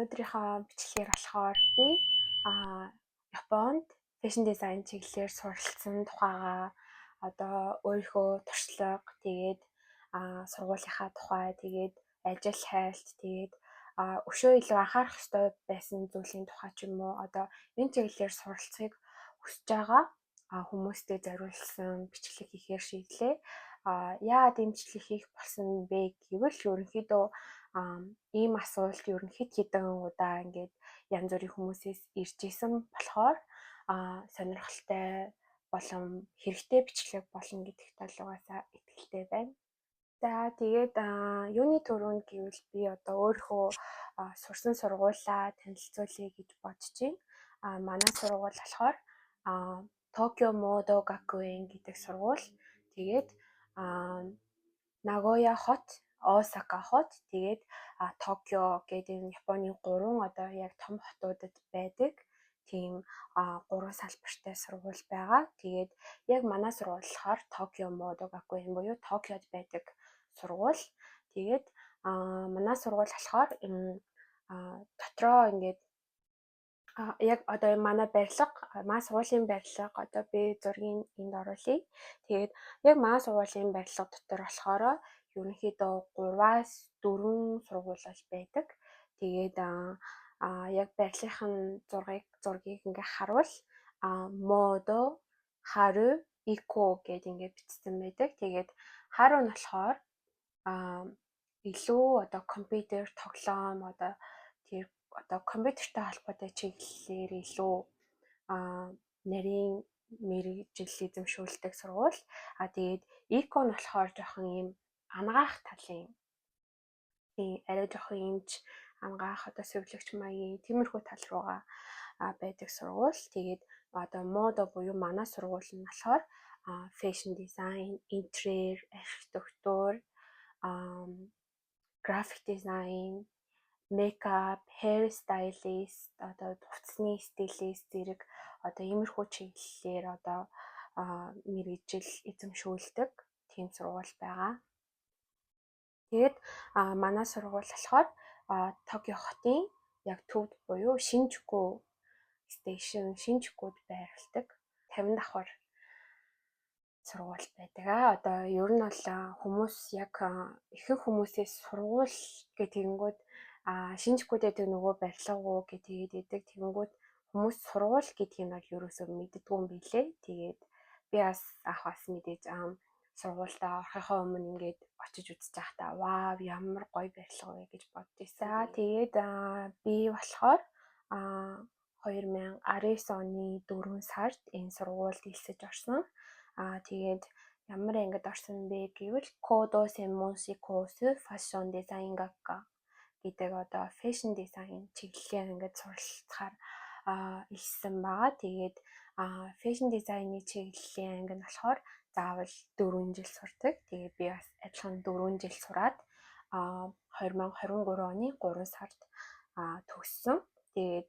Өнөөдрийнхөө бичлэгээр болохоор би Японд fashion design чиглэлээр суралцсан тухайгаа, одоо өөрийнхөө туршлага, тэгээд сургуулийнхаа тухай, тэгээд ажил хайлт, тэгээд өшөө илүү анхаарах ёстой байсан зүйлийн тухай ч юм уу, одоо энэ чиглэлээр суралцахыг хүсэж байгаа хүмүүстэй зориулсан бичлэг хийхээр шийдлээ. Яагаад ийм бичлэг хийх болсон бэ гэвэл ерөнхийдөө ийм асуулт ер нь хэд хэдэн удаа ингээд янз бүрийн хүмүүсээс ирж исэн болохоор сонирхолтой болон хэрэгтэй бичлэг болно гэдэгт бол угаасаа итгэлтэй байна. За, тэгээд юуны түрүүнд гэвэл би одоо өөрийнхөө сурсан сургуулаа танилцуулъя гэж бодож байна. Манай сургууль болохоор Токио Модо Гакуэн гэдэг сургууль. Тэгээд Нагоя хот, Осака хот, тэгээд Токио гэдэг энэ Японы гурван одоо яг том хотуудад байдаг тийм гурван салбартай сургууль байгаа. Тэгээд яг манай сургууль болохоор Токио Модо Гакуэн буюу Токиод байдаг сургууль. Тэгээд манай сургууль болохоор дотроо ингээд яг одоо манай барилга, манай сургуулийн барилга, одоо би зургийг энд оруулъя. Тэгээд яг манай сургуулийн барилга дотор болохоор ерөнхийдөө 3-аас 4 сургууль бол байдаг. Тэгээд яг барилгын зургийг ингээ харуул Модо, Хару, Ико гэд ингээд бичсэн байдаг. Тэгээд Хару нь болохоор илүү одоо компьютер, тоглоом, одоо тэр одоо компьютертэй холбоотой чиглэлээр илүү нарийн мэргэжил эзэмшүүлдэг сургууль. Тэгээд Ико нь болохоор жоохон ийм анагаах талын, тийм, арай жоохон эмч, анагаах, одоо сувилагч маягийн тиймэрхүү тал руугаа байдаг сургууль. Тэгээд одоо Модо буюу манай сургууль нь болохоор fashion design, интерьер, архитектур, graphic design, makeup, hair stylist, одоо хувцсны стилист зэрэг одоо иймэрхүү чиглэлээр одоо мэргэжил эзэмшүүлдэг тийм сургууль байгаа. Тэгээд манай сургууль болохоор Токио хотын яг төвд буюу Шинжүку station, Шинжүкуд байрладаг 50 давхар сургууль байдаг. Одоо ер нь бол хүмүүс яг ихэнх хүмүүсээс сургууль гэх тэгэнгүүт Шинжүкуд байдаг нөгөө барилга уу гэх тэгээд байдаг. Тэгэнгүүт хүмүүс сургууль гэдгийг нь бол ерөөсөө мэддэггүй юм билээ. Тэгээд би бас анх бас мэдээж сургуульдаа орохынхоо өмнө ингээд очиж үзэж байхдаа вау, ямар гоё барилга вэ гэж бодож байсан. Тэгээд би болохоор 2019 оны 4 сард энэ сургуульд элсэж орсон. Тэгээд ямар ангид орсон бэ гэвэл 高度専門士コースファッションデザイン学科гэдэг одоо fashion design чиглэлийн ангид суралцахаар элссэн байгаа. Тэгээд fashion design-ы чиглэлийн анги нь болохоор заавал 4 жил сурдаг. Тэгээд би бас адилхан 4 жил сураад 2023 оны 3 сард төгссөн. Тэгээд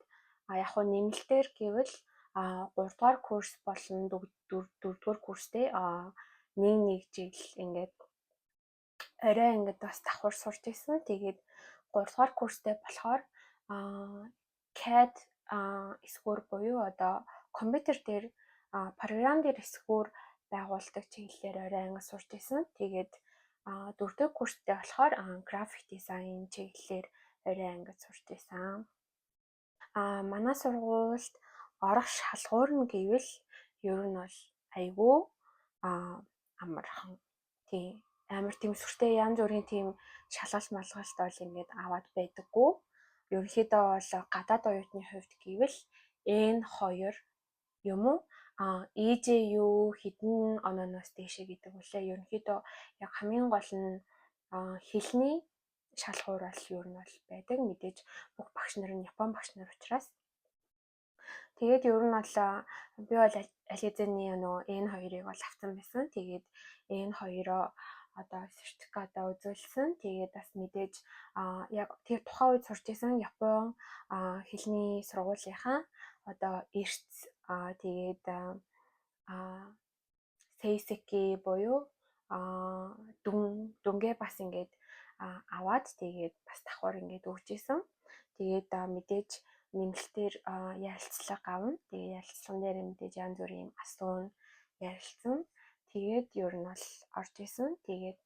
яг хуу нэмэлтээр гэвэл 3 дугаар курс болон 4 дугаар курстэй нэг нэг жил ингээд орой ингээд бас давхар сурч исэн. Тэгээд 3 дугаар курстэй болохоор CAD эсгүүр буюу одоо компьютер дээр, програм дээр эсгүүр байгуулдаг чиглэлээр орой анги сурч исэн. Тэгээд дөрөвдүгээр курстэй болохоор graphic design чиглэлээр орой ангид сурч исэн. Манай сургуульд орох шалгуур нь гэвэл ер нь бол айгүй амархан. Тийм, амар тийм сүртэй янз бүрийн тийм шалгалт малгалт бол ингээд аваад байдаггүй. Ерөнхийдөө бол гадаад оюутны хувьд гэвэл N2 юм уу EJU хэдэн онооноос дээшээ гэдэг үлээ. Ерөнхийдөө яг хамгийн гол нь хэлний шалгуур бол ер нь бол байдаг. Мэдээж бүх багш нар нь Япон багш нар учраас. Тэгээд ер нь бол би бол аль хэзээний нөгөө N2-ыг бол авсан байсан. Тэгээд N2-оо одоо сертификатаа үзүүлсэн. Тэгээд бас мэдээж яг тэр тухайн үед сурч исэн Япон хэлний сургуулийнхаа одоо эрц, тэгээд 成績 буюу дүнгээ бас ингээд аваад, тэгээд бас давхар ингээд өгч исэн. Тэгээд мэдээж нэмэлтээр ярилцлага авна. Тэгээ ярилцлаган дээр мэдээж янз бүрийн юм асууна, ярилцсан. Тэгээд ер нь бол орж исэн. Тэгээд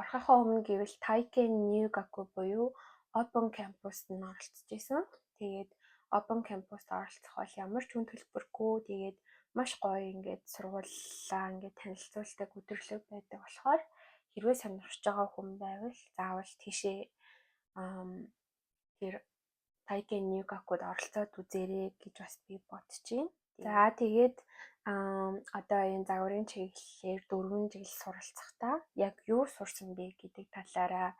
орохынхоо өмнө гэвэл Taiken Nyugaku буюу Open Campus-д нь оролцож исэн. Тэгээд Open Campus-д оролцох бол ямар ч үн төлбөргүй, тэгээд маш гоё ингээд сургуулаа ингээд танилцуулдаг өдөрлөг байдаг болохоор хэрвээ сонирхож байгаа хүн байвал заавал тийшээ тэр Taiken Nyugaku-д оролцоод үзээрэй гэж бас би бодож байна. За, тэгээд одоо энэ загварын чиглэлээр 4 жил суралцахдаа яг юу сурсан бэ гэдэг талаараа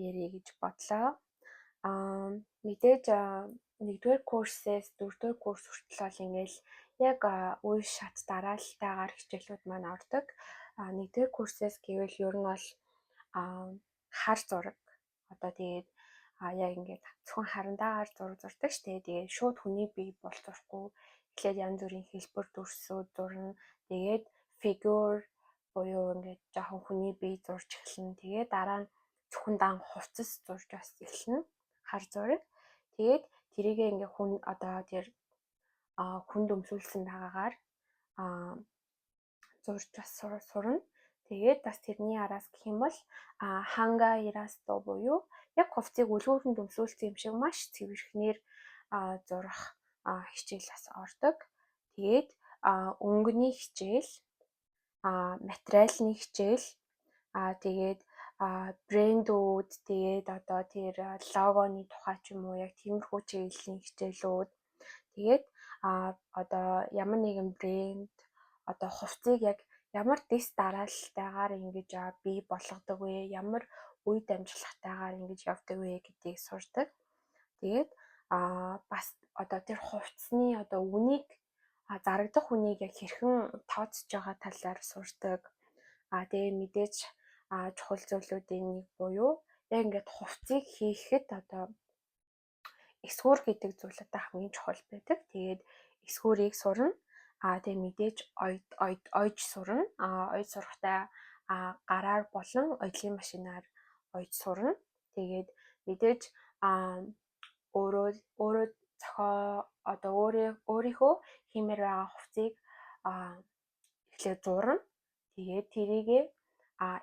ярья гэж бодлоо. Мэдээж нэгдүгээр курсээс дөрөвдүгээр курс хүртэл бол ингээл яг үе шат дараалтайгаар хичээлүүд маань ордог. Нэгдүгээр курсээс гэвэл ер нь бол хар зураг, одоо тэгээд яг ингээд зөвхөн харандаагаар зураг зурдаг штэ. Тэгээд шууд хүний бие бол зурахгүй. Эхлээд янз бүрийн хэлбэр дүрсүүд зурна. Тэгээд figure буюу ингээд жоохон хүний бие зурж эхэлнэ. Тэгээд дараа нь зөвхөн дан хувцас зурж бас эхэлнэ. Хар зураг. Тэгээд тэрийгээ ингээ хүн одоо тэр хүнд өмсүүлсэн байгаагаар зурж бас сурна. Тэгээд бас тэрний араас гэх юм бол ханга ирасто буюу яг хувцсыг үлгүүрэнд өмсүүлсэн юм шиг маш цэвэрхнээр зурах хичээл бас ордог. Тэгээд өнгөний хичээл, материалны хичээл, тэгээд брэндүүд, тэгээд одоо тэр логоны тухай ч юм уу, яг тиймэрхүү чиглэлийн хичээлүүд, тэгээд одоо ямар нэгэн брэнд одоо хувцсыг яг ямар дэс дараалалтайгаар ингэж бий болгодог вэ, ямар үе дамжлагтайгаар ингэж явдаг вэ гэдгийг сурдаг. Тэгээд бас одоо тэр хувцсны одоо үнийг, зарагдах үнийг яг хэрхэн тооцож байгаа талаар сурдаг. Тэгээ мэдээж чухал зүйлүүдийн нэг буюу яг ингээд хувцсыг хийхэд одоо эсгүүр гэдэг зүйл одоо хамгийн чухал байдаг. Тэгээд эсгүүрийг сурна. Тэгээ мэдээж ойж сурна. Ойж сурахдаа гараар болон оёдлын машинаар ойж сурна. Тэгээд мэдээж өөрөө өөрөө зохио одоо өөрийнхөө хиймээр байгаа хувцсыг эхлээд зурна. Тэгээд тэрийгээ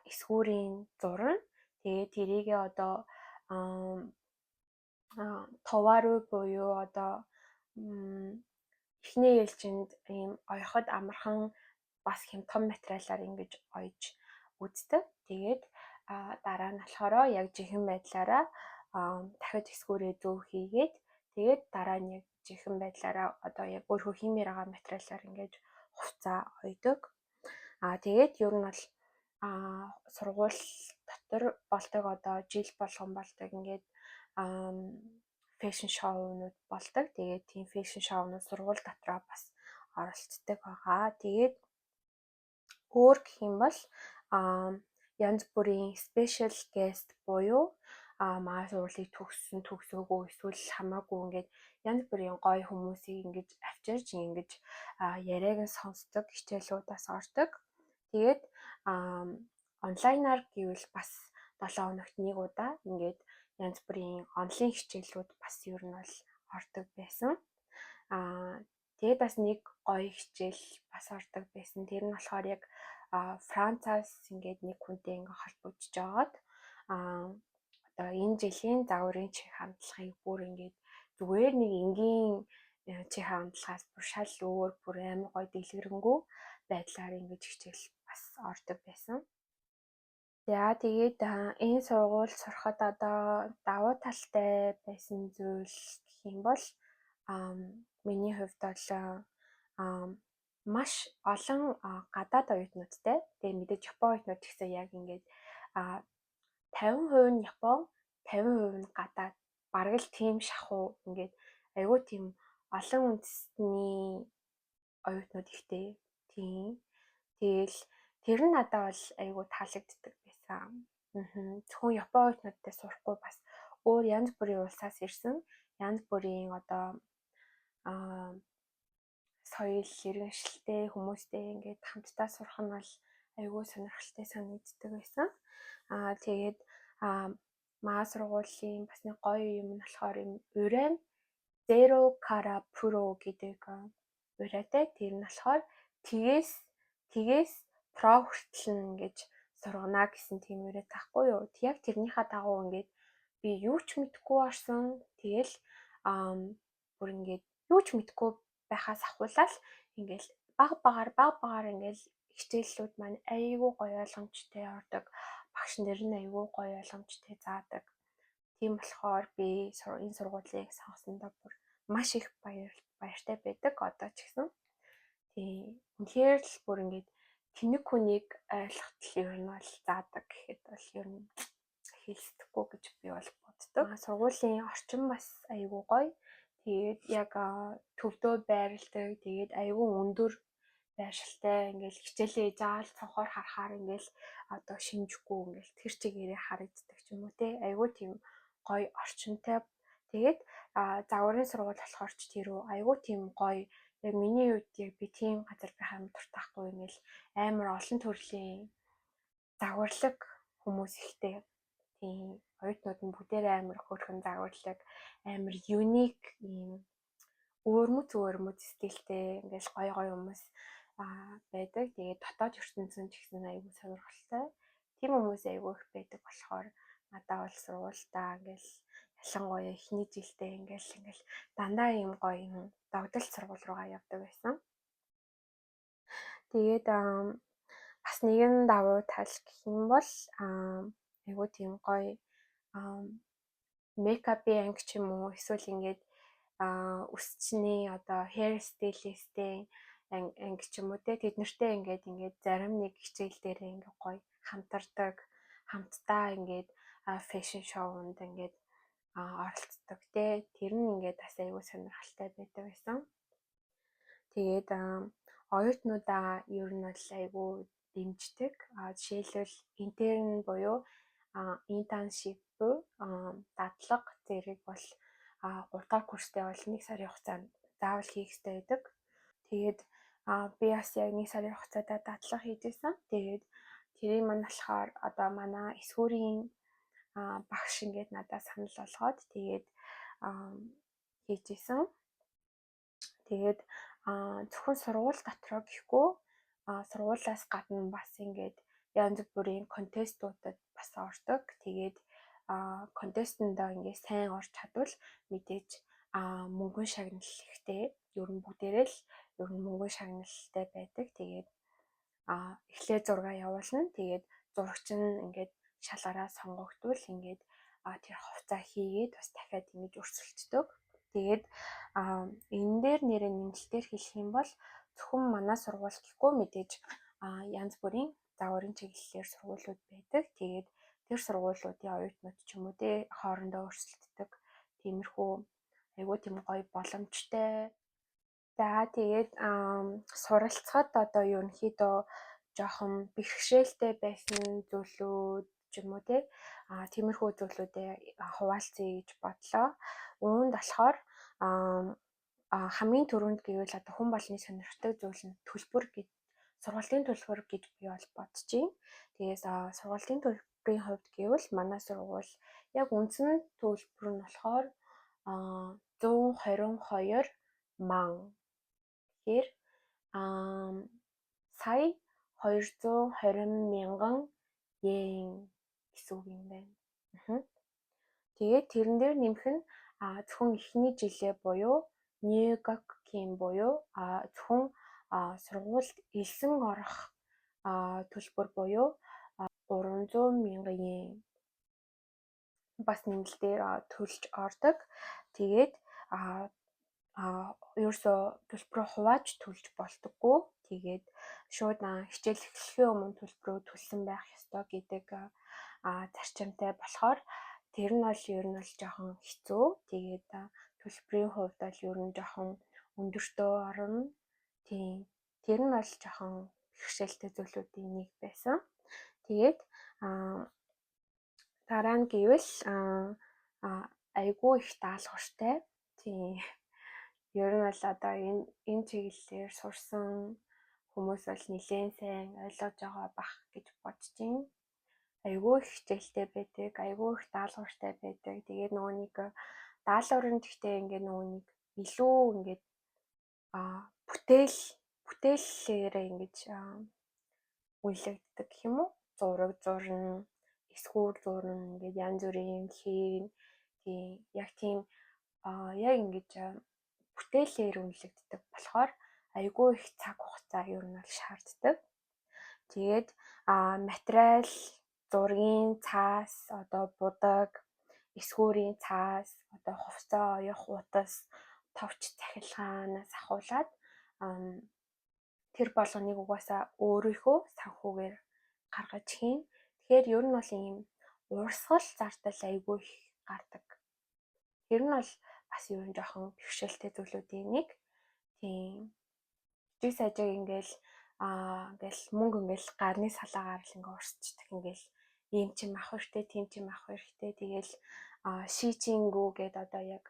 эсгүүрийн зурна. Тэгээд тэрийгээ одоо товаруу буюу одоо эхний ээлжинд ийм оёход амархан, бас хямдхан материалаар ингэж ойж үздэг. Тэгээд дараа нь болохоор яг жинхэнэ байдлаараа дахиад эсгүүрээ зөв хийгээд, тэгээд дараа нь яг жинхэнэ байдлаараа одоо яг өөрөө хиймээр байгаа материалаар ингэж хувцаа ойдог. Тэгээд ер нь бол сургууль дотор болдог, одоо жил болгон болдог ингээд fashion show нууд болдог. Тэгээд тийм fashion show нууд сургууль дотроо бас оролцдог байгаа. Тэгээд өөр гэх юм бол янз бүрийн special guest буюу манай сургуулийг төгссөн, төгсөөгүй эсвэл хамаагүй ингээд янз бүрийн гоё хүмүүсийг ингэж авчирч ингэж яриаг нь сонсдог хичээлүүдээс ордог. Тэгээд онлайнаар гэвэл бас 7 хоногт нэг удаа ингээд янз бүрийн онлайн хичээлүүд бас ер нь бол ордог байсан. Тэгээд бас нэг гоё хичээл бас ордог байсан. Тэр нь болохоор яг Францаас ингээд нэг хүнтэй ингээд холбогдож байгаад одоо энэ жилийн загварын чих хандлагыг бүр ингээд зүгээр нэг энгийн чих хандлагаас бүр шал өөр, бүр амар гоё дэлгэрэнгүй байдлаар ингэж хичээл бас ордог байсан. За, тэгээд энэ сургууль сурахад одоо давуу талтай байсан зүйл гэх юм бол миний хувьд бол маш олон гадаад оюутнуудтай. Тэгээ мэдээж Япон оюутнууд гэсэн яг ингээд 50% нь Япон, 50% нь гадаад, бараг л тийм шахуу ингээд айгүй тийм олон үндэстний оюутнууд ихтэй. Тийм. Тэгээл тэр нь надад бол айгүй таалагддаг байсан. Зөвхөн Япон оюутнуудтай сурахгүй, бас өөр янз бүрийн улсаас ирсэн, янз бүрийн одоо соёл иргэншилтэй хүмүүстэй ингээд хамтдаа сурах нь бол айгүй сонирхолтой санагддаг байсан. Тэгээд Маа сургуулийн бас нэг гоё юм нь болохоор юм урай нь Zero Kara Pro гэдэг урайтай. Тэр нь болохоор тэгээс тэгээс pro хүртэл нь ингэж сургана гэсэн тийм урайтай байхгүй юу. Яг тэрнийхээ дагуу ингээд би юу ч мэдэхгүй орсон. Тэгэл бүр ингээд юу ч мэдэхгүй байхаас ахуулаад ингээл баг багаар баг багаар ингээл хичээллүүд маань айгүй гоё ойлгомжтой ордог. Багш нар нь айгүй гоё ойлгомжтой заадаг. Тийм болохоор би энэ сургуулийг сонгосондоо бүр маш их баяртай байдаг одоо ч гэсэн. Тийм. Үнэхээр л бүр ингээд тэнэг хүнийг ойлгоход ер нь бол заадаг гэхэд бол ер нь хэлсдэхгүй гэж би бол боддог. Сургуулийн орчин бас айгүй гоё. Тэгээд яг төвдөө байрладаг. Тэгээд айгүй өндөр байршилтай, ингээл хичээлээ хийж байгаа л цонхоор харахаар ингээл одоо шинжихгүй ингээл тэр чигээрээ харагддаг ч юм уу те. Айгүй тийм гоё орчинтай. Тэгээд загварын сургууль болохоор ч тэр үү айгүй тийм гоё. Яг миний хувьд яг би тийм газар байх юм дуртай байхгүй, ингээл амар олон төрлийн загварлаг хүмүүс ихтэй. Тийм, оюутнууд нь бүгдээрээ амар хөөрхөн загварлаг, амар unique, ийм өөрмөц өөрмөц стилтэй ингээл гоё гоё хүмүүс байдаг. Тэгээд дотоод ертөнцийн ч гэсэн айгүй сонирхолтой. Тийм хүмүүс айгүй их байдаг болохоор надад бол сургуульдаа ингээл ялангуяа эхний жилдээ ингээл ингээл дандаа ийм гоё юм догдол сургууль руугаа явдаг байсан. Тэгээд бас нэгэн давуу тал гэх юм бол айгүй тийм гоё makeup-ын анги ч юм уу, эсвэл ингээд үсчний одоо hair stylist-ийн анги ч юм уу те, тэд нартэй ингээд ингээд зарим нэг хичээл дээр ингээд гоё хамтардаг, хамтдаа ингээд fashion show-нд ингээд оролцдог те. Тэр нь ингээд бас айгүй сонирхолтой байдаг байсан. Тэгээд оюутнуудаа ер нь бол айгүй дэмждэг. Жишээлбэл, intern буюу internship, дадлага зэрэг бол 3 дахь курстэй бол 1 сарын хугацаанд заавал хийх ёстой байдаг. Тэгээд би бас яг 1 сарын хугацаанд дадлага хийж байсан. Тэгээд тэрийг маань болохоор одоо манай эсгүүрийн багш ингээд надад санал болгоод, тэгээд хийж исэн. Тэгээд зөвхөн сургууль дотроо гэхгүй, сургуулиас гадна бас ингээд янз бүрийн contest уудад бас ордог. Тэгээд contest эндээ ингээд сайн орж чадвал мэдээж мөнгөн шагнал ихтэй. Ер нь бүгдээрээ л ер нь мөнгөн шагналтай байдаг. Тэгээд эхлээд зураг явуулна. Тэгээд зурагч нь ингээд шалгараа сонгогдвол ингээд тэр хувцас хийгээд бас дахиад ингэж өрсөлддөг. Тэгээд энэ дээр нэрээ нэмэлтээр хэлэх юм бол зөвхөн манай сургууль гэхгүй, мэдээж янз бүрийн загварын чиглэлээр сургуулиуд байдаг. Тэгээд тэр сургуулиудын оюутнууд ч юм уу те, хоорондоо өрсөлддөг. Тиймэрхүү айгүй тийм гоё боломжтой. За, тэгээд суралцахад одоо ерөнхийдөө жоохон бэрхшээлтэй байсан зүйлүүд ч юм уу те, тиймэрхүү зүйлүүдээ хуваалцъя гэж бодлоо. Үүнд болохоор хамгийн түрүүнд гэвэл одоо хүн болгоны сонирхдаг зүйл нь төлбөр гэж, сургуулийн төлбөр гэж би бол бодож байна. Тэгээс сургуулийн төлбөрийн хувьд гэвэл манай сургууль яг үндсэн төлбөр нь болохоор 122 万, тэгэхээр сая 220 мянган йен гэсэн үг юм байна. Тэгээд тэрэн дээр нэмэх нь зөвхөн эхний жилээ буюу 入学金 буюу зөвхөн сургуульд элсэн орох төлбөр буюу 300 мянган йен бас нэмэлтээр төлж ордог. Тэгээд ерөөсөө төлбөрөө хувааж төлж болдоггүй. Тэгээд шууд хичээл эхлэхийн өмнө төлбөрөө төлсөн байх ёстой гэдэг зарчимтай болохоор тэр нь бол ер нь бол жоохон хэцүү. Тэгээд төлбөрийн хувьд бол ер нь жоохон өндөртөө орно. Тийм. Тэр нь бол жоохон бэрхшээлтэй зүйлүүдийн нэг байсан. Тэгээд дараа нь гэвэл айгүй их даалгавартай. Тийм. Ер нь бол одоо энэ чиглэлээр сурсан хүмүүс бол нэлээн сайн ойлгож байгаа бах гэж бодож байна. Айгүй их хичээлтэй байдаг, айгүй их даалгавартай байдаг. Тэгээд нөгөө нэг даалгавар нь гэхдээ ингээд нөгөө нэг илүү ингээд бүтээлээрээ ингэж үнэлэгддэг гэх юм уу? Зураг зурна, эсгүүр зурна, ингээд янз бүрийн юм хийн. Тийм, яг тийм яг ингэж бүтээлээр үнэлэгддэг болохоор айгүй их цаг хугацаа ер нь бол шаарддаг. Тэгээд материал, зургийн цаас, одоо будаг, эсгүүрийн цаас, одоо хувцас оёх, утас, товч цахилгаанаас ахуулаад тэр болгоныг угаасаа өөрийнхөө санхүүгээр гаргаж хийн. Тэгэхээр ер нь бол ийм урсгал зардал айгүй их гардаг. Тэр нь бол бас ер нь жоохон бэрхшээлтэй зүйлүүдийн нэг. Тийм. Жижиг сажиг ингээл ингээл мөнгө ингээл гарны салаагаар л ингээ урсчдаг, ингээл ийм ч юм авах хэрэгтэй, тийм ч юм авах хэрэгтэй. Тэгээл шийчингүү гээд одоо яг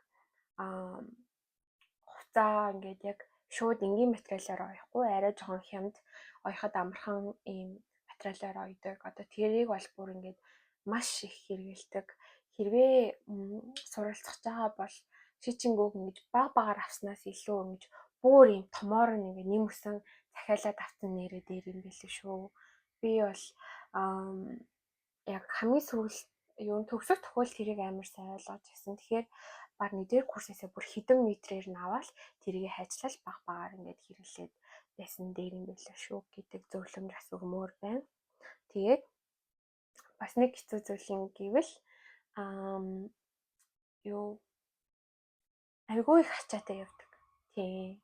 хувцаа ингээд яг шууд энгийн материалаар оёхгүй, арай жоохон хямд, оёход амархан ийм материалаар оёдог. Одоо тэрийг бол бүр ингээд маш их хэрэглэдэг. Хэрвээ суралцах байгаа бол шийчингүүг ингэж баг багаар авснаас илүү ингэж бүр ийм томоор нь ингээд нэмсэн захиалаад авсан нэрээ дээр юм билээ шүү. Би бол яг хамгийн сүүл юу төгсөх тохиол тэрийг амар сайн ойлгож ирсэн. Тэгэхээр баг нэгдүгээр курсээсээ бүр хэдэн метрээр нь аваад тэрийг хайчлал баг багаар ингээд хэрэглээд байсан дээр юм билээ шүү гэдэг зөвлөмж бас өгмөр байна. Тэгээд бас нэг хэцүү зүйл юм гэвэл юу айгүй их ачаатай явдаг. Тийм.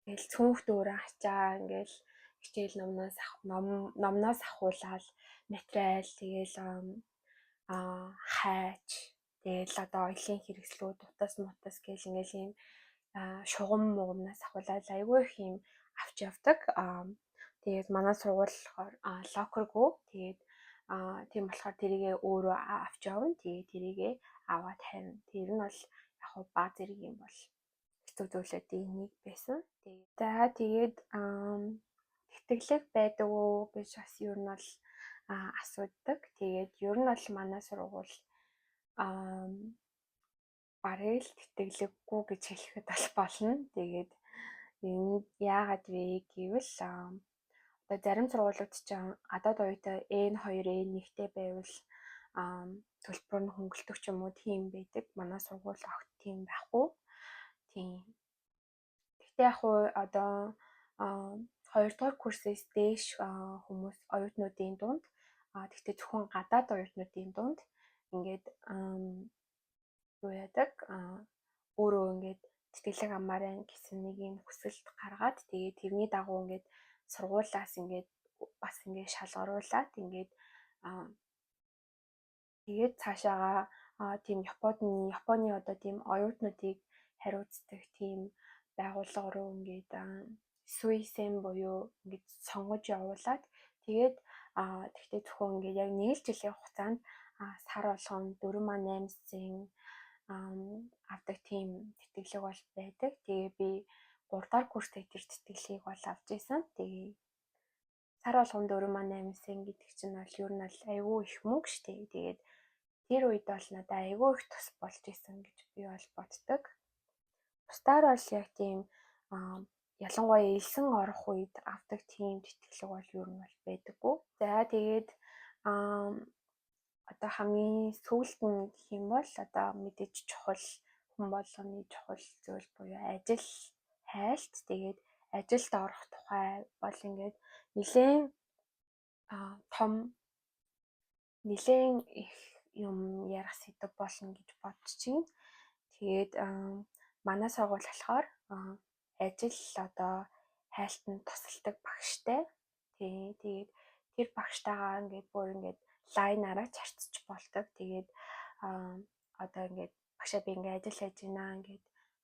Тэгэл цүнхт өөрөө ачаа, ингээл хичээл номноос номноос ахуулаад материал, тэгэл хайч, тэгэл одоо оёлын хэрэгслүүд, утас мутас гэл ингээл ийм шугам мугамнаас ахуулаад айгүй их юм авч явдаг. Тэгээд манай сургууль болохоор locker гүй. Тэгээд тийм болохоор тэрийгээ өөрөө авч явна. Тэгээд тэрийгээ аваад тавина. Тэр нь бол яг хуу баг зэрэг юм бол хэцүү зүйлүүдийн нэг байсан. Тэгээд за тэгээд тэтгэлэг байдаг уу гэж бас ер нь бол асуудаг. Тэгээд ер нь бол манай сургууль барыг л тэтгэлэггүй гэж хэлэхэд бол болно. Тэгээд энэ яагаад вэ гэвэл одоо зарим сургуулиуд чинь гадаад оюутан N2, N1-тэй байвал төлбөр нь хөнгөлдөг ч юм уу, тийм байдаг. Манай сургууль огт тийм байхгүй. Тийм. Гэхдээ яг хуу одоо хоёрдугаар курсээс дээш хүмүүс оюутнуудын дунд, гэхдээ зөвхөн гадаад оюутнуудын дунд ингээд юу яадаг, өөрөө ингээд тэтгэлэг авмаар байна гэсэн нэг юм хүсэлт гаргаад, тэгээд тэрний дагуу ингээд сургуулиас ингээд бас ингээд шалгаруулад, ингээд тэгээд цаашаага тийм Японы одоо тийм оюутнуудыг хариуцдаг тийм байгууллага руу ингээд суйсэн буюу ингээд сонгож явуулаад, тэгээд тэгтээ зөвхөн ингээд яг нэг л жилийн хугацаанд сар болгон 4,8 цент авдаг тийм тэтгэлэг бол байдаг. Тэгээ би 3 дахь курстэй тэр тэтгэлгийг бол авч исэн. Тэгээ сар болгон 4,8 цент гэдэг чинь бол ер нь бол айгүй их мөнгө штэ. Тэгээд тэр үед бол надад айгүй их тус болж исэн гэж би бол боддог. Бусдаар бол яг тийм ялангуяа элсэн орох үед авдаг тийм тэтгэлэг бол ер нь бол байдаггүй. За тэгээд одоо хамгийн сүүлд нь гэх юм бол одоо мэдээж чухал, хүн болгоны чухал зүйл буюу ажил хайлт, тэгээд ажилд орох тухай бол ингээд нэлээн том, нэлээн их юм ярих сэдэв болно гэж бодож байна. Тэгээд манай сургууль болохоор ажил одоо хайлтанд тусалдаг багштай. Тийм, тэгээд тэр багштайгаа ингээд бүр ингээд LINE аараа харьцаж болдог. Тэгээд одоо ингээд багшаа би ингээд ажил хайж байна, ингээд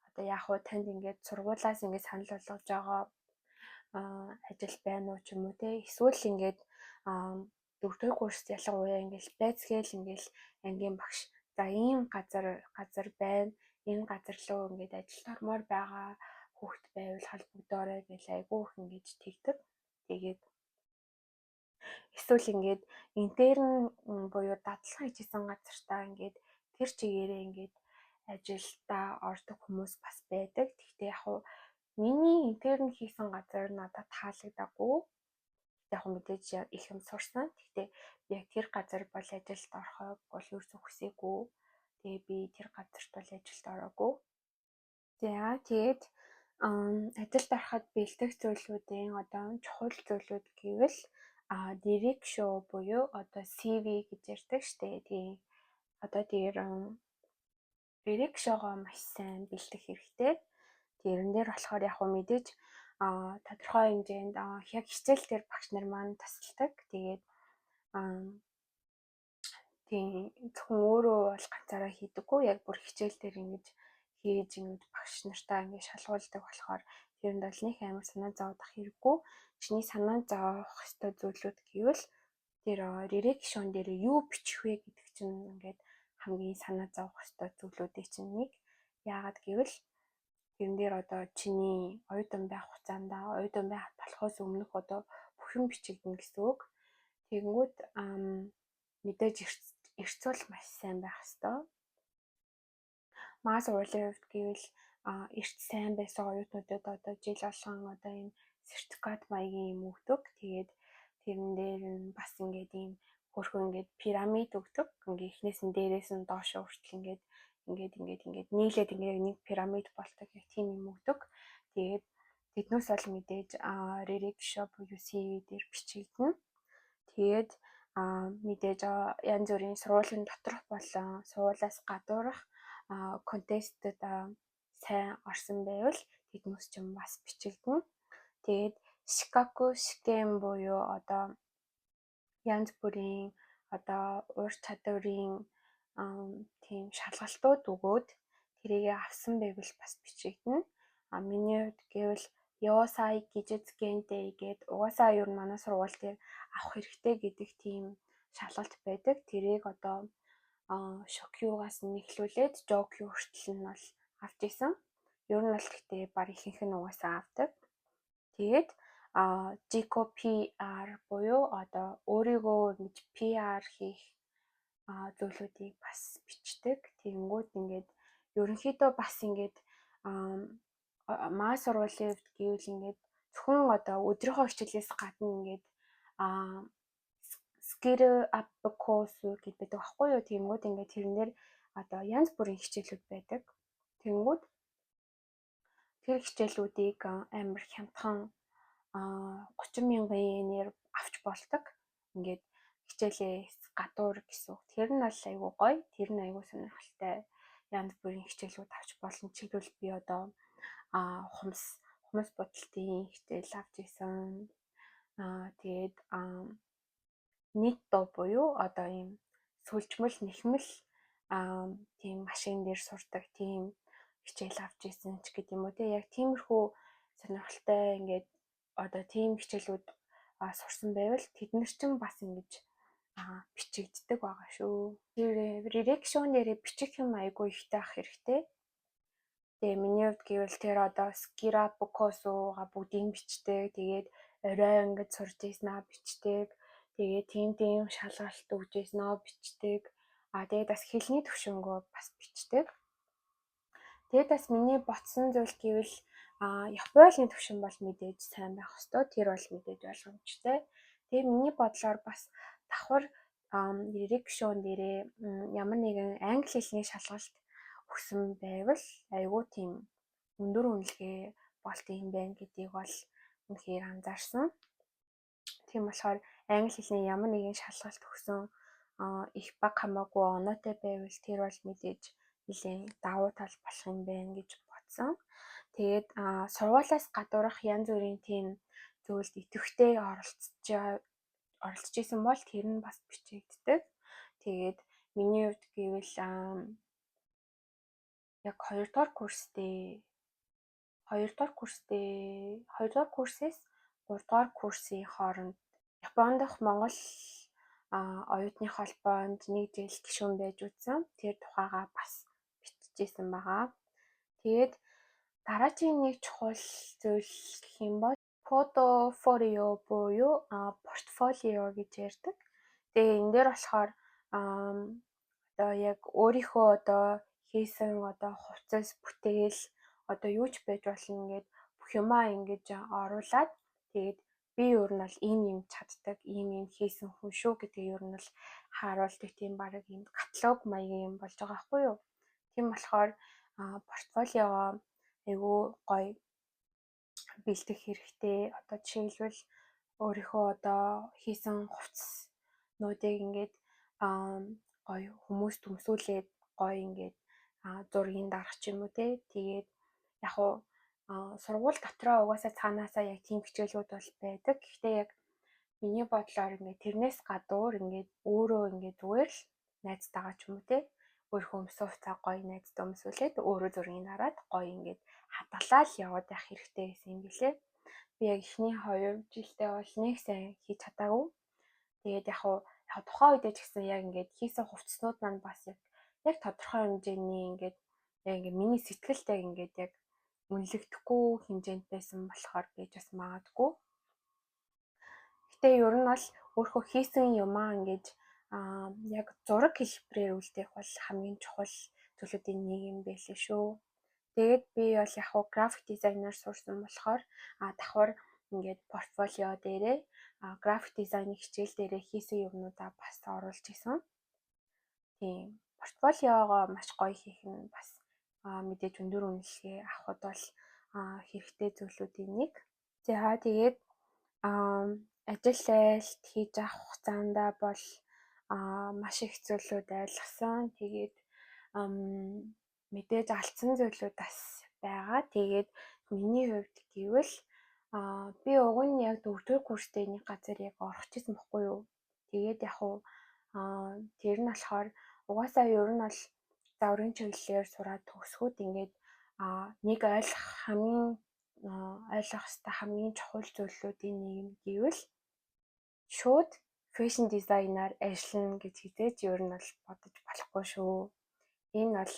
одоо яг уу танд ингээд сургуулиас ингээд санал болгож байгаа ажил байна уу ч юм уу те, эсвэл ингээд дөрөвдүгээр курст ялангуяа ингээд байцгээл ингээд ангийн багш за ийм газар байна, энэ газар руу ингээд ажилд ормоор байгаа хүүхэд байвал холбогдоорой гэж айгүй их ингэж тэгдэг. Тэгээд Эсвэл ингээд intern буюу дадлага хийж исэн газартаа ингээд тэр чигээрээ ингээд ажилдаа ордог хүмүүс бас байдаг. Гэхдээ яг хуу миний intern хийсэн газар надад таалагдаагүй. Яг хөө мэдээж их юм сурсан. Гэхдээ би яг тэр газар бол ажилд орохыг бол ерөөсөө хүсээгүй. Тэгээ би тэр газарт бол ажилд ороогүй. За, тэгээд ажилд ороход бэлдэх зүйлүүдийн одоо чухал зүйлүүд гэвэл 履歴書 буюу одоо CV гэж ярьдаг штэ. Тийм. Одоо тэр 履歴書-гоо маш сайн бэлдэх хэрэгтэй. Тэрэн дээр болохоор яг хөө мэдээж тодорхой хэмжээнд яг хичээл дээр багш нар маань тусалдаг. Тэгээд тийм, зөвхөн өөрөө бол ганцаараа хийдэггүй. Яг бүр хичээл дээр ингэж хийж, ингэж багш нартаа ингэж шалгуулдаг болохоор тэрэнд бол нэг амар санаа зовох хэрэггүй. Чиний санаа зовох ёстой зүйлүүд гэвэл тэр 履歴書-н дээр юу бичих вэ гэдэг чинь ингээд хамгийн санаа зовох ёстой зүйлүүдийн чинь нэг. Яагаад гэвэл тэрэн дээр одоо чиний оюутан байх хугацаанд, оюутан байх болохоос өмнөх одоо бүх юм бичигдэнэ гэсэн үг. Тэгэнгүүт мэдээж эрц бол маш сайн байх ёстой. Манай сургуулийн хувьд гэвэл эрц сайн байсан оюутнуудад одоо жил болгон одоо ийм сертификат маягийн юм өгдөг. Тэгээд тэрэн дээр нь бас ингээд ийм хөөрхөн ингээд пирамид өгдөг. Ингээ эхнээс нь дээрээс нь доошоо хүртэл ингээд ингээд ингээд ингээд нийлээд ингээд нэг пирамид болдог, яг тийм юм өгдөг. Тэгээд тэднээс бол мэдээж 履歴書 буюу CV дээр бичигдэнэ. Тэгээд мэдээж янз бүрийн сургуулийн доторх болон сургуулиас гадуурх contest д сайн орсон байвал тэднээс ч бас бичигдэнэ. Тэгээд 資格試験 буюу одоо янз бүрийн одоо ур чадварын тийм шалгалтууд өгөөд тэрийг авсан байвал бас бичигдэнэ. А миний хувьд гэвэл 洋裁技術検定гээд угаасаа ер нь манай сургууль дээр авах хэрэгтэй гэдэг тийм шалгалт байдаг. Тэрийг одоо 初級-гаас нь эхлүүлээд 上級 хүртэл нь бол авч исэн. Ер нь бол гэхдээ баг ихэнх нь угаасаа авдаг. Тэгээд 自己 PR буюу одоо өөрийгөө ингэж PR хийх зүйлүүдийг бас бичдэг. Тэгэнгүүт ингээд ерөнхийдөө бас ингээд манай сургуулийн хувьд гэвэл ингээд зөвхөн одоо өдрийнхөө хичээлээс гадна ингээд スキルアップコースгэдээ байдаг байхгүй юу. Тэгэнгүүт ингээд тэрнээр одоо янз бүрийн хичээлүүд байдаг. Тэгэнгүүт тэр хичээлүүдийг амар хямдхан 30 мянган йенээр авч болдог. Ингээд хичээлээс гадуур гэсэн үг. Тэр нь бол айгүй гоё. Тэр нь айгүй сонирхолтой. Янз бүрийн хичээлүүд авч болно. Жишээлбэл, би одоо хумс хумс будалтын хичээл авч исэн. Тэгээд ニット буюу одоо ийм сүлжмэл нэхмэл тийм машин дээр сурдаг тийм хичээл авч исэн ч гэдэг юм уу, те, яг тиймэрхүү сонирхолтой ингээд одоо тийм хичээлүүд сурсан байвал тэд нар чинь бас ингэж бичигддэг байгаа шүү. Тэр 履歴書 нэрээ бичих юм айгүй ихтэй ах хэрэгтэй. Тэгээ миний хувьд гэвэл тэр одоо スキルアップコース-га бүгдийг бичдэг. Тэгээд орой ингэж сурж ийсэн бичдэг. Тэгээд тийм тийм шалгалт өгж ийсэн бичдэг. А тэгээд бас хэлний төвшөнгөө бас бичдэг. Тэгээд бас миний бодсон зүйл гэвэл Японы төвшин бол мэдээж сайн байх ёстой. Тэр бол мэдээж ойлгомжтой. Тэгээ миний бодлоор бас давхар 履歴書 дээрээ ямар нэгэн англи хэлний шалгалт өгсөн байвал айгүй тийм өндөр үнэлгээ болт юм байна гэдгийг бол үнэхээр анзаарсан. Тийм болохоор англи хэлний ямар нэгэн шалгалт өгсөн, их бага хамаагүй оноотой байвал тэр бол мэдээж нэлээн давуу тал болох юм байна гэж бодсон. Тэгээд сургуулиас гадуурх янз бүрийн тийм зүйлд идэвхтэй оролцож исэн бол тэр нь бас бичигддэг. Тэгээд миний хувьд гэвэл яг 2 дугаар курсээс 3 дугаар курсын хооронд Японд дахь Монгол оюутны холбоонд нэг жил гишүүн байж үзсэн. Тэр тухайгаа бас бичижсэн байгаа. Тэгээд дараагийн нэг чухал зүйл гэх юм бол Portfolio буюу портфолио гэж ярьдаг. Тэгээ энэ дээр болохоор одоо яг өөрийнхөө одоо хийсэн одоо хувцас, бүтээл, одоо юу ч байж болно, ингээд бүх юмаа ингэж оруулаад, тэгээд би ер нь бол ийм юм чаддаг, ийм юм хийсэн хүн шүү гэдгийг ер нь бол харуулдаг, тийм бараг ийм каталог маягийн юм болж байгаа байхгүй юу. Тийм болохоор портфолиогоо айгүй гоё бэлдэх хэрэгтэй. Одоо жишээлбэл, өөрийнхөө одоо хийсэн хувцаснуудыг ингээд гоё хүмүүст өмсүүлээд, гоё ингээд зургийн дарах ч юм уу те. Тэгээд яг уу сургууль дотроо угаасаа цаанаасаа яг тийм хичээлүүд бол байдаг. Гэхдээ яг миний бодлоор ингээд тэрнээс гадуур ингээд өөрөө ингээд зүгээр л найзтайгаа ч юм уу те, өөрийнхөө өмсөн хувцаа гоё найздаа өмсүүлээд, өөрөө зургийг дараад, гоё ингээд хадгалаад яваад байх хэрэгтэй гэсэн юм билээ. Би яг эхний 2 жилдээ бол нэг сайн хийж чадаагүй. Тэгээд яг уу яг тухайн үедээ ч гэсэн яг ингээд хийсэн хувцснууд маань бас яг тодорхой хэмжээний ингээд яг ингээд миний сэтгэлд яг ингээд яг үнэлэгдэхгүй хэмжээнд байсан болохоор байж бас магадгүй. Гэтэ ер нь бол өөрөө хийсэн юмаа ингэж яг зураг хэлбэрээр үлдээх бол хамгийн чухал зүйлүүдийн нэг юм байлээ шүү. Тэгээд би бол яг уу graphic designer сурсан болохоор давхар ингээд портфолио дээрээ graphic design ы хичээл дээрээ хийсэн юмнуудаа бас оруулж исэн. Тийм. Портфолиогоо маш гоё хийх нь бас мэдээж өндөр үнэлгээ авахад бол хэрэгтэй зүйлүүдийн нэг. За, тэгээд ажил айлт хийж авах хугацаанд бол маш их зүйлүүд ойлгосон. Тэгээд мэдээж алдсан зүйлүүд бас байгаа. Тэгээд миний хувьд гэвэл би уг нь яг дөрөвдүгээр курстэй нэг газар яг орох гэсэн бохгүй юу. Тэгээд яг уу тэр нь болохоор угаасаа ер нь бол загварын чиглэлээр сураад төгсгөөд ингээд нэг ойлгох, хамгийн ойлгох ёстой хамгийн чухал зүйлүүдийн нэг нь гэвэл шууд fashion designer ажиллана гэж хэзээ ч ер нь бол бодож болохгүй шүү. Энэ бол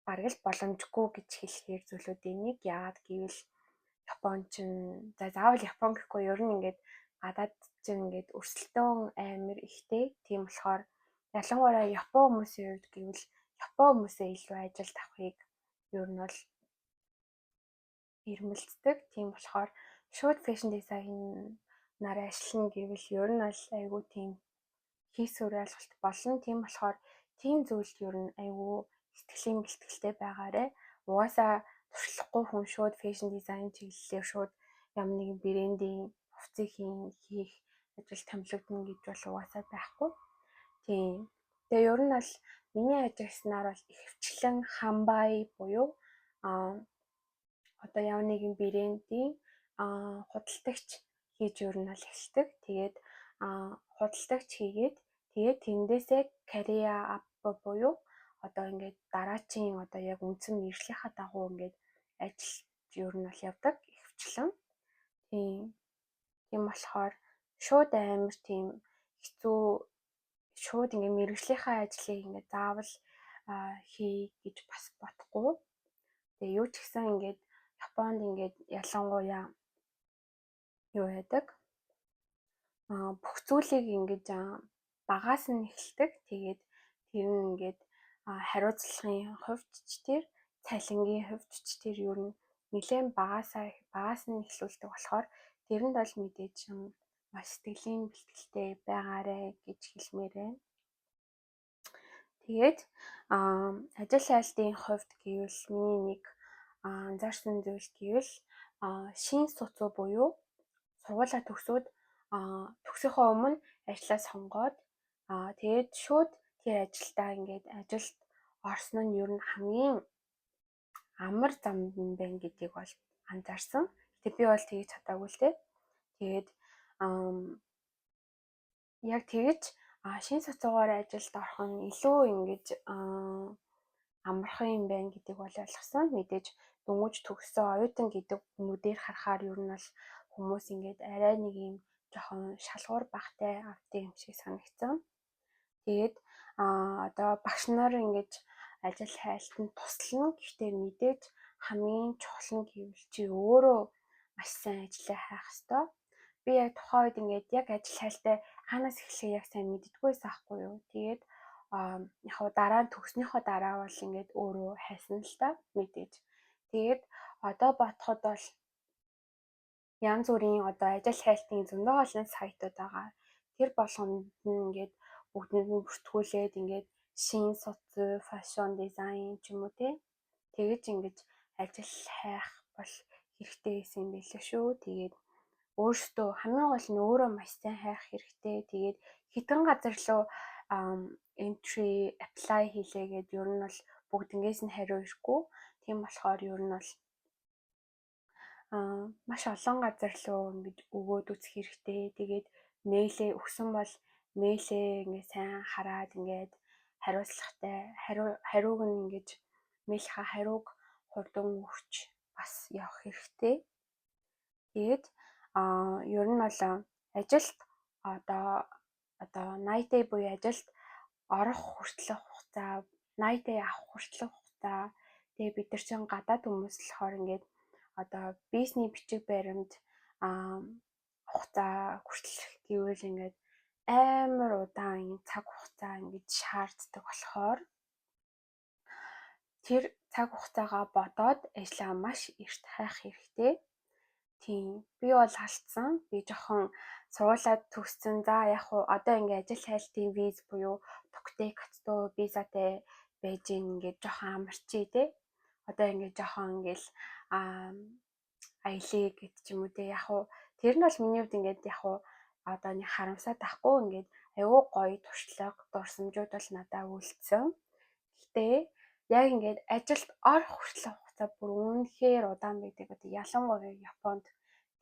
бараг л боломжгүй гэж хэлэхээр зүйлүүдийн нэг. Яагаад гэвэл Япон чинь, за, заавал Япон гэхгүй, ер нь ингээд гадаад чинь ингээд өрсөлдөөн амар ихтэй. Тийм болохоор ялангуяа Япон хүмүүсийн хувьд гэвэл Япон хүмүүсээ илүү ажилд авахыг ер нь бол эрмэлздэг. Тийм болохоор шууд fashion design аар ажиллана гэвэл ер нь бол айгүй тийм хийсвэр ойлголт болно. Тийм болохоор тийм зүйлд ер нь айгүй сэтгэлийн бэлтгэлтэй байгаарай. Угаасаа туршлагагүй хүн шууд fashion design чиглэлээр шууд ямар нэгэн брендийн хувцсыг хийх ажил томилогдоно гэж бол угаасаа байхгүй. Тийм. Тэгээ ер нь бол миний ажигласнаар бол ихэвчлэн 販売 буюу одоо ямар нэгэн брендийн худалдагч хийж ер нь бол эхэлдэг. Тэгээд худалдагч хийгээд, тэгээд тэндээсээ career up буюу одоо ингээд дараачийн одоо яг үндсэн мэргэжлийнхаа дагуу ингээд ажил ер нь бол явдаг ихэвчлэн. Тийм. Тийм болохоор шууд амар тийм хэцүү, шууд ингээд мэргэжлийнхаа ажлыг ингээд заавал хий гэж бас бодохгүй. Тэгээ юу ч гэсэн ингээд Японд ингээд ялангуяа юу яадаг? Бүх зүйлийг ингэж багаас нь эхэлдэг. Тэгээд тэр нь ингээд хариуцлагын хувьд ч тэр, цалингийн хувьд ч тэр ер нь нэлээд багаас нь эхлүүлдэг болохоор тэрэнд бол мэдээж маш сэтгэлийн бэлтгэлтэй байгаарай гэж хэлмээр байна. Тэгээд ажил айлтын хувьд гэвэл миний нэг анзаарсан зүйл гэвэл 新卒 буюу сургуулаа төгсөөд, төгсөхөө өмнө ажлаа сонгоод, тэгээд шууд тэр ажилдаа ингээд ажилд орсон нь ер нь хамгийн амар зам нь байна гэдгийг бол анзаарсан. Гэтэ би бол тэгж чадаагүй л дээ. Тэгээд яг тэгж 新卒 гаар ажилд орох нь илүү ингэж амархан юм байна гэдгийг бол ойлгосон. Мэдээж дөнгөж төгссөн оюутан гэдэг нүдээр харахаар ер нь бол хүмүүс ингээд арай нэг юм жоохон шалгуур багтай авдаг юм шиг санагдсан. Тэгээд одоо багш нар ингэж ажил хайлтанд туслана. Гэхдээ мэдээж хамгийн чухал нь гэвэл чи өөрөө маш сайн ажлаа хайх ёстой. Би яг тухайн үед ингээд яг ажил хайлтаа хаанаас эхлэхээ яг сайн мэддэггүй байсан аахгүй юу. Тэгээд яг хуу дараа нь төгснөхөө дараа бол ингээд өөрөө хайсан л та мэдээж. Тэгээд одоо бодоход бол янз бүрийн одоо ажил хайлтын зөндөө олон сайтууд байгаа. Тэр болгонд нь ингээд бүгдэнд нь бүртгүүлээд ингээд 新卒 fashion design ч юм уу те тэгэж ингэж ажил хайх бол хэрэгтэй байсан юм билээ шүү. Тэгээд өөртөө хамгийн гол нь өөрөө маш сайн хайх хэрэгтэй. Тэгээд хэдэн газар руу entry apply хийлээгээд ер нь бол бүгднгээс нь хариу ирэхгүй. Тийм болохоор ер нь бол маш олон газар руу ингэж өгөөд үзэх хэрэгтэй. Тэгээд mail ээ өгсөн бол mail ээ ингээд сайн хараад, ингээд хариуцлагатай хариуг нь ингэж mail ийнхаа хариуг хурдан өгч бас явах хэрэгтэй. Тэгээд ер нь бол ажилд одоо 内定 буюу ажилд орох хүртэлх хугацаа, 内定 авах хүртэлх хугацаа, тэгээ бид нар чинь гадаад хүмүүс болохоор ингээд одоо визний бичиг баримт хугацаа хүртэлх гэвэл ингээд амар удаан юм цаг хугацаа ингэж шаарддаг болохоор тэр цаг хугацаагаа бодоод ажлаа маш эрт хайх хэрэгтэй. Тийм, би бол алдсан. Би жоохон сургуулиа төгссөн. За, яг уу одоо ингээ ажил хайлтын виз буюу 特定活動ビザ тай байж гин, ингээд жоохон амарчий те. Одоо ингээ жоохон ингээл аялъя гэд ч юм уу те. Яг уу тэр нь бол миний хувьд ингээд яг уу одоо нэг харамсаад тахгүй, ингээд айгүй гоё туршлага, дурсамжууд бол надад үлдсэн. Гэхдээ яг ингээд ажилд орох хүртэл хугацаа бүр үнэхээр удаан байдаг. Одоо ялангуяа Японд.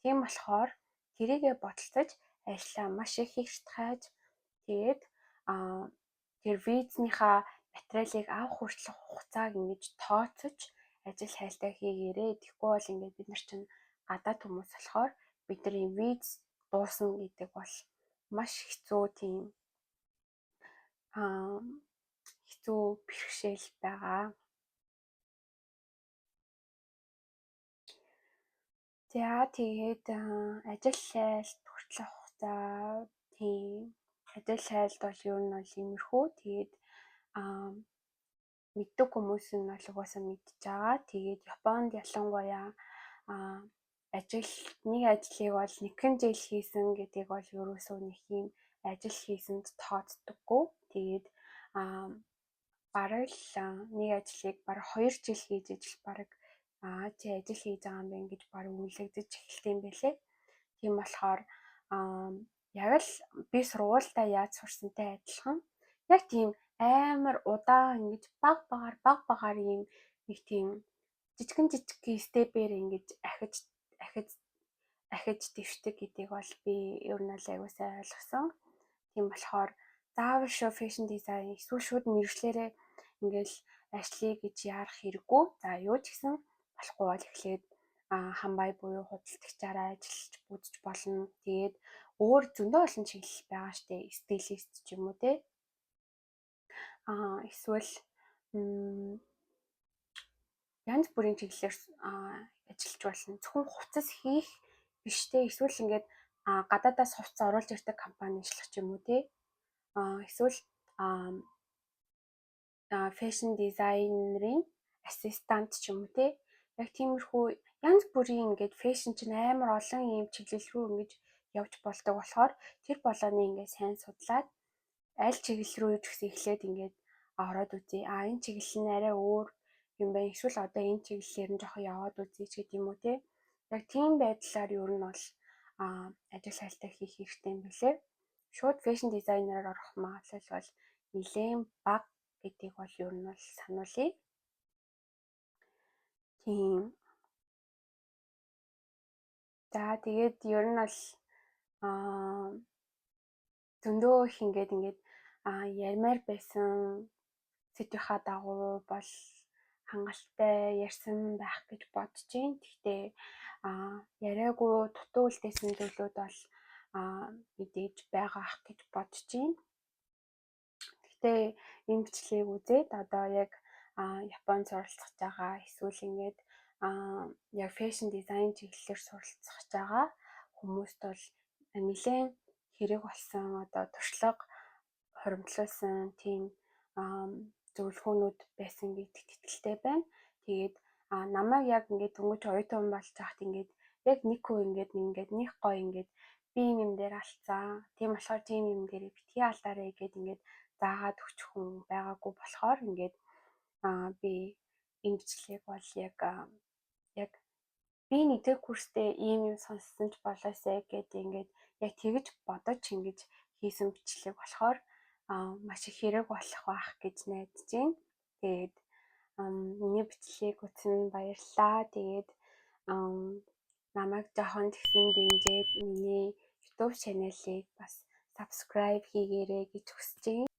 Тийм болохоор тэрийгэ бодолцож ажлаа маш их эрт хайж, тэгээд тэр визнийхаа материалыг авах хүртэлх хугацааг ингэж тооцож ажил хайлтаа хийгээрэй. Тэгэхгүй бол ингээд бид нар чинь гадаад хүмүүс болохоор бидний виз дуусна гэдэг бол маш хэцүү, тийм хэцүү бэрхшээл байгаа. За, тэгээд ажил хайлт хүртэлх хугацаа, тийм, ажил хайлт бол ер нь бол иймэрхүү. Тэгээд мэддэг хүмүүс нь бол угаасаа мэдж байгаа. Тэгээд Японд ялангуяа ажил нэг ажлыг бол нэгэн жил хийсэн гэдгийг бол ерөөсөө нэг юм ажил хийсэнд тооцдоггүй. Тэгээд бараг л нэг ажлыг бараг 2 жил хийж ижил бараг чи ажил хийж байгаа юм байна гэж бараг үнэлэгдэж эхэлдэг юм байлээ. Тийм болохоор яг л би сургуультай яаж сурсантай адилхан яг тийм амар удаан ингэж баг багаар баг багаар ийм нэг тийм жижигэн жижиг step ээр ингэж ахиж ахиж ахиж дэвшдэг гэдгийг бол би ер нь л аягүй сайн ойлгосон. Тийм болохоор заавал шууд fashion design эсвэл шууд мэргэжлээрээ ингээл ажиллая гэж яарах хэрэггүй. За, юу ч гэсэн болохгүй бол эхлээд 販売 буюу худалдагчаараа ажиллаж үзэж болно. Тэгээд өөр зөндөө олон чиглэл байгаа штэ. Стилист ч юм уу те. Эсвэл янз бүрийн чиглэлээр ажиллаж болно. Зөвхөн хувцас хийх биш те. Эсвэл ингээд гадаадаас хувцас оруулж ирдэг компани ажиллах ч юм уу те. Эсвэл fashion designer ын assistant ч юм уу те. Яг тиймэрхүү янз бүрийн ингээд fashion чинь амар олон ийм чиглэл рүү ингэж явж болдог болохоор тэр болгоныг ингээд сайн судлаад аль чиглэл рүү ч гэсэн эхлээд ингээд ороод үзье. Энэ чиглэл нь арай өөр юм байна. Эсвэл одоо энэ чиглэлээр нь жоохон яваад үзье ч гэдэг юм уу те. Яг тийм байдлаар ер нь бол ажил хайлтаа хийх хэрэгтэй юм билээ. Шууд fashion designer аар орох магадлал бол нэлээд бага гэдгийг бол ер нь бол сануулъя. Тийм. За, тэгээд ер нь бол зөндөө их ингээд ярмаар байсан сэдвийнхаа дагуу бол хангалттай ярьсан байх гэж бодож байна. Гэхдээ яриаггүй дутуу үлдээсэн зүйлүүд бол мэдээж байгаа ах гэж бодож байна. Гэхдээ энэ бичлэгийг үзээд одоо яг Японд суралцах байгаа эсвэл ингээд Яг fashion design чиглэлээр суралцах гэж байгаа хүмүүст бол нэлээд хэрэг болсон, одоо туршлага хуримтлуулсан тийм зөвлөгөөнүүд байсан гэдэгт итгэлтэй байна. Тэгээд намайг яг ингээд дөнгөж оюутан болж байхад ингээд яг нэг хүү ингээд нэг гоё ингээд би ийм юм дээр алдсан. Тийм болохоор тийм юм дээр битгий алдаарай гэд ингээд заагаад өгч хүн байгаагүй болохоор ингээд би энэ бичлэгийг бол яг би нэгдүгээр курстэй ийм юм сонссон ч болоосай гэд ингээд яг тэгэж бодож ингэж хийсэн бичлэг болохоор маш их хэрэг болох байх гэж найдаж байна. Тэгээд миний бичлэгийг үзсэн баярлалаа. Тэгээд намайг жоохон тэгсэн дэмжиж миний YouTube channel-ыг бас subscribe хийгээрэй гэж хүсэж байна.